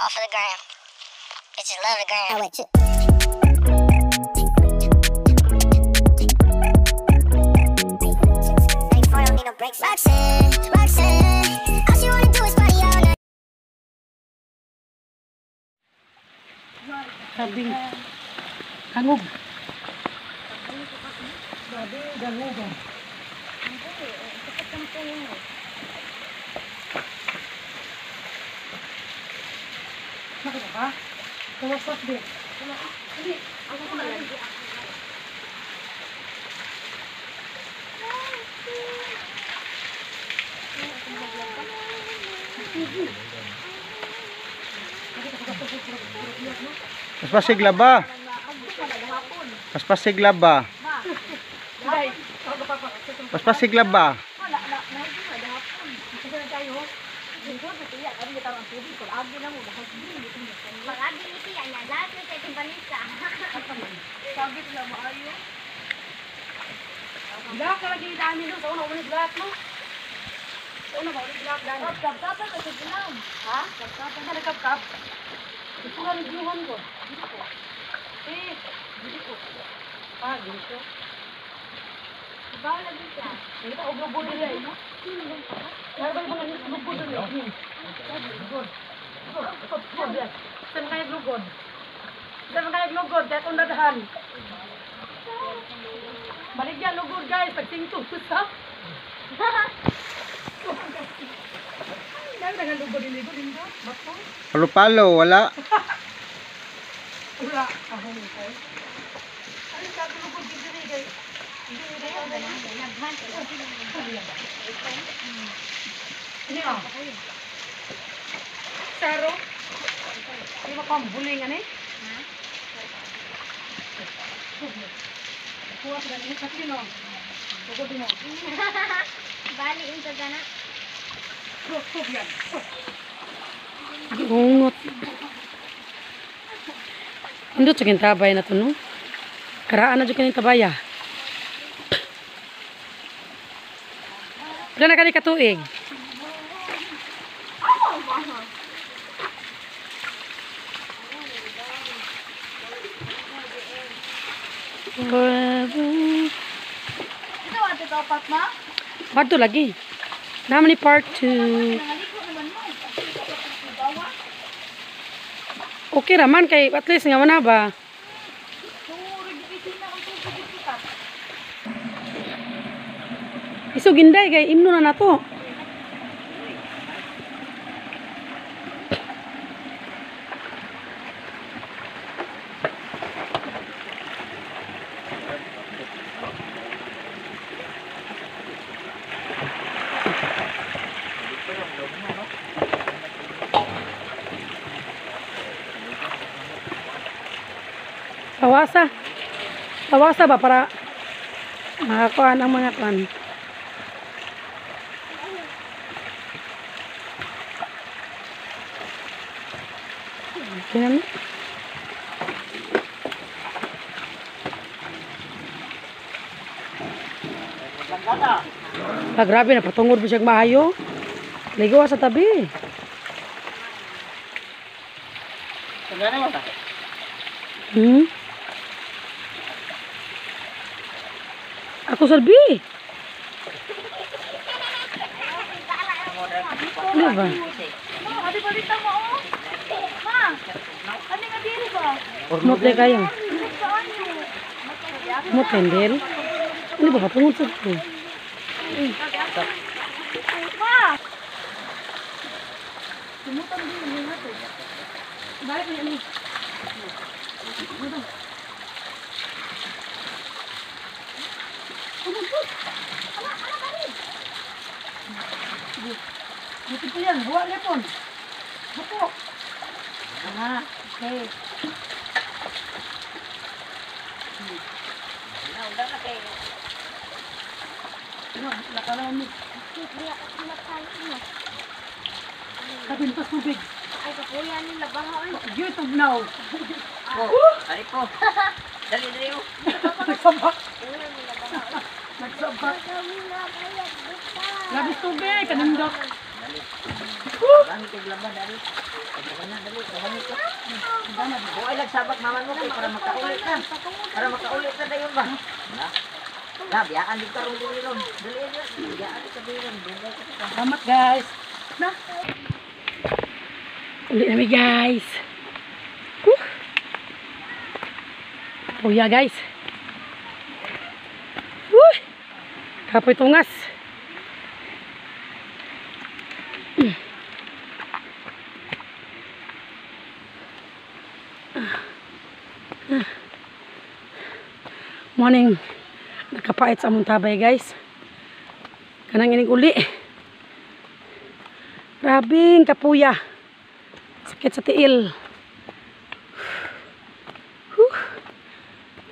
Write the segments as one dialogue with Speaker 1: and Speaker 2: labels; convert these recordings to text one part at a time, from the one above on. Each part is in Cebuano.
Speaker 1: Off of the gram. Bitches love the gram. Oh, wait, shit. Don't need no breaks. Roxanne, Roxanne, all she wanna do is party all night.
Speaker 2: Sabing hangog. Sabi dangog. Nakita ka? Tawasak din. Hindi. Ako ko na lang.
Speaker 3: Paspasig laba. Paspasig laba. Paspasig laba.
Speaker 2: Black na lagi dami doon. Sa una, ulit black, no? Sa una ba, ulit black dami. Kap-kap ka sa gilaw. Ha? Kap-kap ka na kap-kap. Ito nga reviewhan ko. Dito ko. Eh, dito ko. Ah, dito.
Speaker 4: Bawal lagi siya.
Speaker 2: Ito, uglubod nila eh. Meron ba yung mga lugod nila? Lugod. Lugod. Saan kaya lugod? Saan kaya lugod? Kaya kung dadahan. Baligyan lugod guys, pagtingtong sa. Dami na lugod iligo din ba? Bato?
Speaker 3: Palo-palo, wala.
Speaker 2: Wala. Ahon ko. Ano ka lugod din diri kay? Ini ah. Saro. Di ba pang buling ani? Ha? Kuha ka ni sakit no. Lugod mo.
Speaker 4: Bali unsa gana.
Speaker 2: Ungot. Ando sa kintabay na to no? Karaan na dyan kaning tabaya. Pila na kani katuig? Forever.
Speaker 4: Ito ato to pat ma.
Speaker 2: Part 2 lagi. Naman ni part 2. Okay raman kay at least nga wala ba. Iso ginday kay imno na nato. Pawasa. Pawasa ba para makakuan ang mga kuan. Okay na. Ah, grabe na patungod mo siyang maayo. Ligo sa tabi. Hmm? Ako salbi. Ano ba?
Speaker 4: Ma, adi balita mo oh. Ma. Ani nga diri ba?
Speaker 2: Mutay kayo. Mutendel. Ano ba patungod sa ko?
Speaker 4: Ma.
Speaker 2: Tumutan din yung nato. Balik niya ni. Buti po yan, buwa lepon. Buto. Ah, okay. Sabi nito tubig.
Speaker 4: Ay, kapuya ni labaha oy.
Speaker 2: YouTube now.
Speaker 5: Oh, ari ko. Dali dali oh.
Speaker 2: Nagsabak. Nagsabak. Grabe tubig, kanindot.
Speaker 5: Bangit kag laban dali. Pagkakan na dali, kahangi ka. Buhay lang sabak maman mo kay para makauli ka. Para makauli ka dayon ba? Na. Na biyaan dito karon dili ron. Dali na. Biyaan ka dili ron. Dugay ka pa.
Speaker 2: Salamat guys. Na. Uli nami guys. Whew. Puya guys. Woo! Kapoy tungas. Morning. Nakapait sa among tabay guys. Kanang ining uli. Grabing kapuya. Sakit sa tiil. Huh.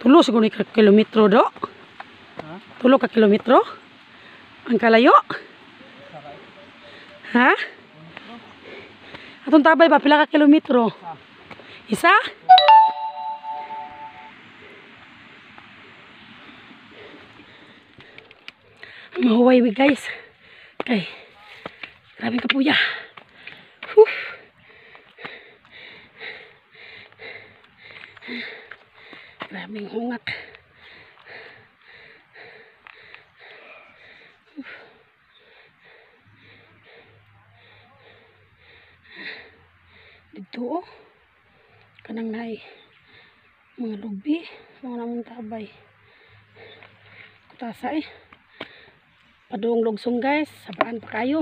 Speaker 2: Tulo siguro ni ka kilometro do. Tulo ka kilometro. Ang kalayo. Ha? Atong tabay ba pila ka kilometro? Isa? Mahuway we guys. Kay grabe kapuya. Whew. Grabing hungak. Dito oh. Kanang naay mga lubi, mga namong tabay. Kutasa eh. Padung lugsong guys, sabaan pa kayo.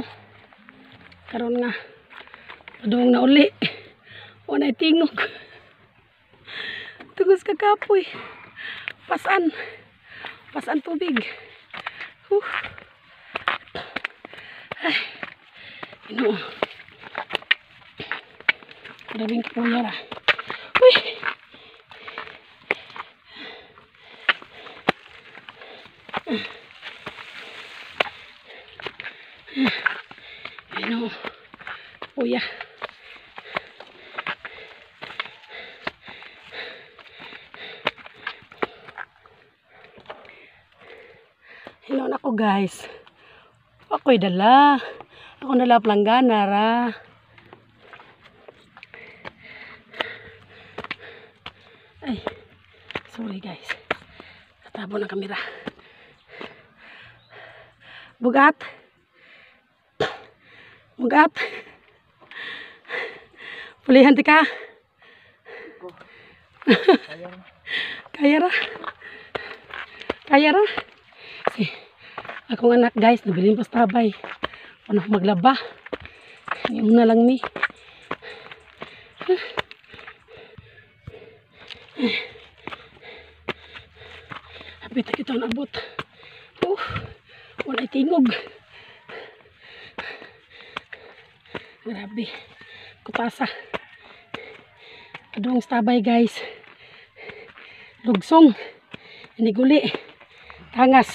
Speaker 2: Karon nga padung na uli. Walay tingog. Tungos ka kapoy. Pasan. Pasan tubig. Huh. Ay. Ginoo. Grabing kapuya ra. Uy. Ginoo. Puya. Hinon ako guys. Ako'y dala. Ako dala planggana ra. Ay, sorry guys. Natabo ng kamera. Bugat. Bugat. Pulihan ti ka. Kaya ra. Kaya ra. Si akong anak guys, nabilin pa sa tabay. Ano maglaba. Una lang ni. Hapit kita nabot. Oh, walay tingog. Grabe. Kutasa. Adong tabay guys. Lugsong. Hindi guli. Tangas.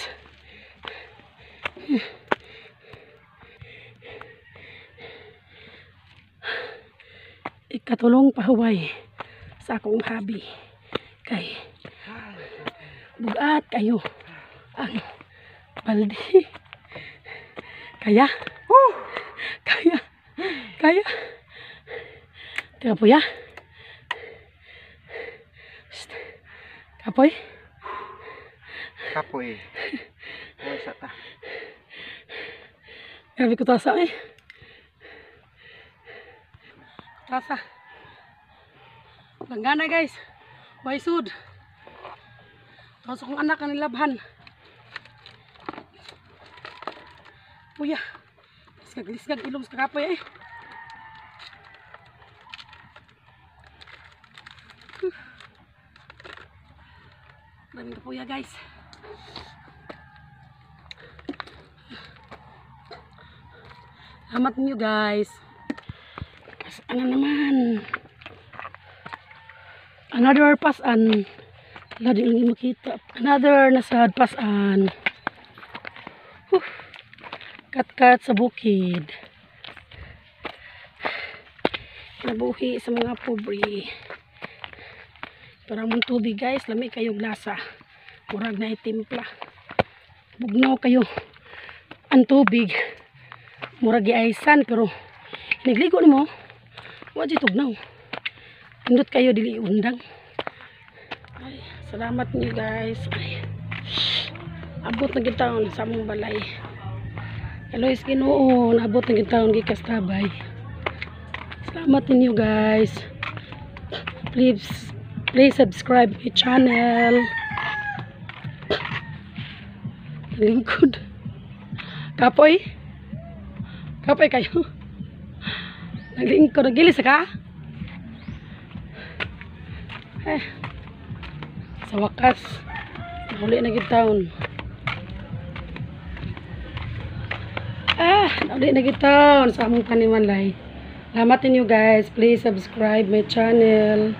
Speaker 2: Ikatulong pahuway sa akong habi. Kay bugat kayo ang baldi. Kaya? Kaya? Kaya? Teka po ya. Kapoy?
Speaker 3: Kapoy. Ay, sa ta.
Speaker 2: Grabe ko tasa eh. Tasa. Langgana guys. Waisud. Tapos akong anak ang nilabhan. Puya. Lisgag, lisgag, ilong sa kapoy eh. Maraming kapuya guys. Salamat niyo guys. Pasan na naman. Another pasan. Wala, di lang makita. Another nasad pasan. Huh. Kat-kat sa bukid. Nabuhi sa mga pobre. Pero among tubig guys, lami kayong lasa. Murag na itimpla. Bugnaw kayo ang tubig. Murag giaysan pero Nigligo nimo. Wa di tugnaw. Pindot kayo dili undang. Ay, salamat niyo, guys. Ay. Abot na gid taon sa among balay. Aloys Ginoo, naabot na gid taon gikas Tabay. Salamat ninyo, guys. Please, please subscribe my channel. Lingkod. Kapoy? Kapoy kayo? Naglingkod. Nagilis ka? Eh. Sa wakas, uli na gid taon. Ah, uli na gid taon sa among panimalay. Salamat ninyo, guys. Please subscribe my channel.